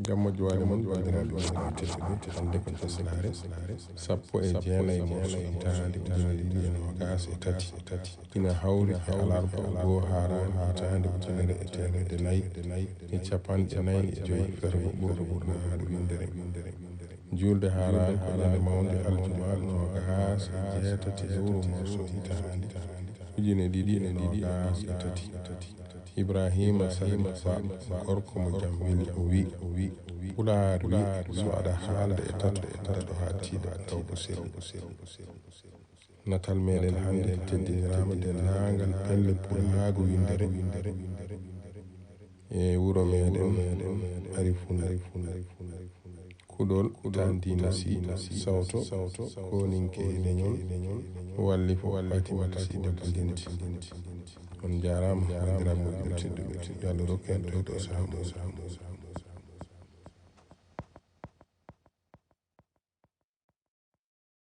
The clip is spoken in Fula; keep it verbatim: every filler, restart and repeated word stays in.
Jam moƴƴo waade mon, banndiraaɓe men tedduɓe. Hannde ko taslaare sappo e jeenayi morso hitaande ujunere ɗiɗi e noogaas e tati. Ina hawri e alarba goo haaraango hitaande ujunere e teemedde nayi e capanɗe nayi e joy, fergo ɓurɗo wurnaaɗo winndere. Juulde haaraango ko ñande mawnde aljuma noogaas e jeetati lewru morso hitaande ujine ɗiɗi e noogaas e tati. Ibraahiima Salimu Ba, gorko mo jam weli, o wiyi, Pulaar wiyi, so aɗa haalda e tato, daɗo haa tiiɗa, taw ko seli. Natal meɗen hannde teddiniraama denndaangal pelle pulaagu winndere e wuro meɗen Arifuna. Kuɗol Tandina Sy, sawto kooninke e leñol, wallifo Fatimata Sy Debbo Ndenti. On njaaraama, banndiraaɓe moƴƴuɓe tedduɓe. Yo Allah rokku en ɗo e ɗo sahaa mo.